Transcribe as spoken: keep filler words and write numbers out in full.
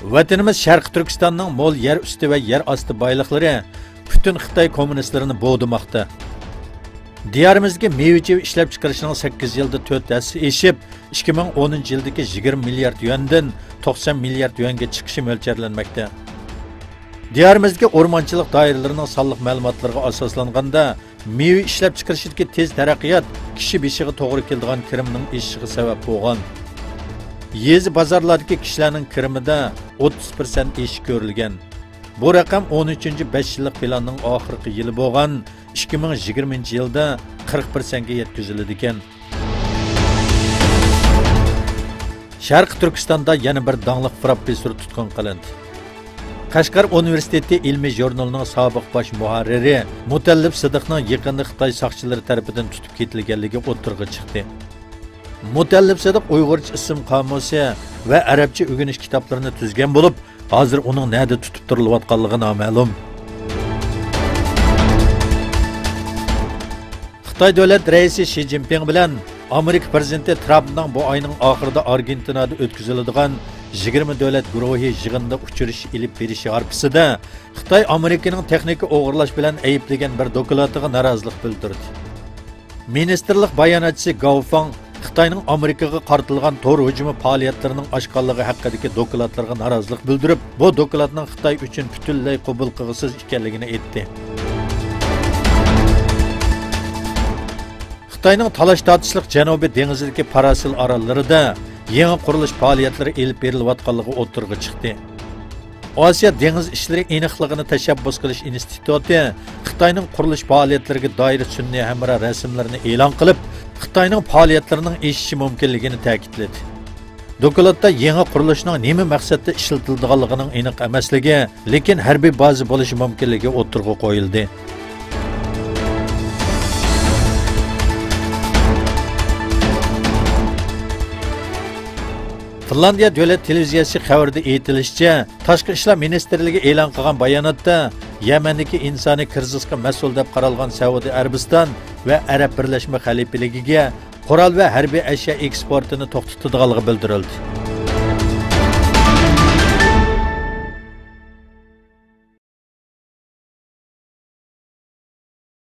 ۋەتىنىمىز شەرقىي تۈركىستاننىڭ مول يەر ئۈستى ۋە يەر ئاستى بايلىقلىرى پۈتۈن خىتاي كوممۇنىستلىرىنى بوغدىماقتا. دىيارىمىزدىكى مېۋە-چېۋە ئىشلەپچىقىرىشنىڭ سەككىز يىلدا تۆت ھەسسە ئېشىپ، ئىككى مىڭ ئونىنچى يىلدىكى يىگىرمە مىليارد يۈەندىن توقسان مىليارد يۈەنگە چىقىشى مۆلچەرلەنمەكتە. دىيارىمىزدىكى ئورمانچىلىق دائىرىلىرىنىڭ سانلىق مەلۇماتلىرىغا ئاساسلانغاندا، مېۋە ئىشلەپچىقىرىشىدىكى تېز تەرەققىيات كىشى بېشىغا توغرا كېلىدىغان كىرىمنىڭ ئېشىشىغا سەۋەب بولغان. يېزا، بازارلاردىكى كىشىلەرنىڭ كىرىمىدە ئوتتۇز پىرسەنت ئېشىش كۆرۈلگەن. بۇ رەقەم ئون ئۈچىنچى بەش يىللىق پىلاننىڭ ئاخىرقى يىلى بولغان ئىككى مىڭ يىگىرمىنچى يىلدا قىرىق پىرسەنتكە يەتكۈزۈلىدىكەن. شەرقىي تۈركىستاندا يەنە بىر داڭلىق پروفېسسور تۇتقۇن قىلىندى. قەشقەر ئۇنىۋېرسىتېتى ئىلمىي ژۇرنىلىنىڭ سابىق باش مۇھەررىرى مۇتەللىپ سىدىقنىڭ يېقىندا خىتاي ساقچىلىرى تەرىپىدىن تۇتۇپ كېتىلگەنلىكى ئوتتۇرىغا چىقتى. مۇتەللىپ سىدىق ئۇيغۇرچە ئىسىم قامۇسى ۋە ئەرەبچە ئۆگىنىش كىتابلىرىنى تۈزگەن بولۇپ، ھازىر ئۇنىڭ نەدە تۇتۇپ تۇرۇلۇۋاتقانلىقى نامەلۇم. خىتاي دۆلەت رەئىسى شى جىنپىڭ بىلەن ئامېرىكا پىرېزىدېنتى ترامپنىڭ بۇ ئاينىڭ ئاخىرىدا ئارگېنتىنادا ئۆتكۈزۈلىدىغان يىگىرمە دۆلەت گۇرۇھى يىغىنىدا ئۇچرىشىش ئېلىپ بېرىشى ھارپىسىدا خىتاي ئامېرىكىنىڭ تېخنىكا ئوغرىلاش بىلەن ئەيىبلىگەن بىر دوكلاتىغا نارازىلىق بىلدۈردى. مىنىستىرلىق باياناتچىسى گاۋ فاڭ خىتاينىڭ ئامېرىكىغا قارىتىلغان تور ھۇجۇمى پائالىيەتلىرىنىڭ ئاشقانلىقى ھەققىدىكى دوكلاتلىرىغا نارازىلىق بىلدۈرۈپ، بۇ دوكلاتنىڭ خىتاي ئۈچۈن پۈتۈنلەي قوبۇل قىلغۇسىز ئىكەنلىكىنى ئېيتتى. خىتاينىڭ تالاش-تارتىشلىق جەنۇبىي دېڭىزىدىكى پاراسىل ئاراللىرىدا يېڭى قۇرۇلۇش پائالىيەتلىرى ئېلىپ بېرىلىۋاتقانلىقى ئوتتۇرىغا چىقتى. ئاسىيا دېڭىز ئىشلىرى ئېنىقلىقىنى تەشەببۇس قىلىش ئىنستىتۇتى خىتاينىڭ قۇرۇلۇش پائالىيەتلىرىگە دائىر سۈنئىي ھەمراھ رەسىملىرىنى ئېلان قىلىپ، خىتاينىڭ پائالىيەتلىرىنىڭ ئېشىشى مۇمكىنلىكىنى تەكىتلىدى. دوكلاتتا يېڭى قۇرۇلۇشنىڭ نېمە مەقسەتتە ئىشلىتىلىدىغانلىقىنىڭ ئېنىق ئەمەسلىكى، لېكىن ھەربىي بازا بولۇشى مۇمكىنلىكى ئوتتۇرىغا قويۇلدى. فىنلاندىيە دۆلەت تېلېۋىزىيەسى خەۋىرىدە ئېيتىلىشىچە، تاشقى ئىشلار مىنىستىرلىكى ئېلان قىلغان باياناتتا، يەمەندىكى ئىنسانىي كىرىزىسقا مەسئۇل دەپ قارالغان سەئۇدى ئەرەبىستان ۋە ئەرەب بىرلەشمە خەلىپىلىكىگە قورال ۋە ھەربىي ئەشيا ئېكسپورتىنى توختىتىدىغانلىقى بىلدۈرۈلدى.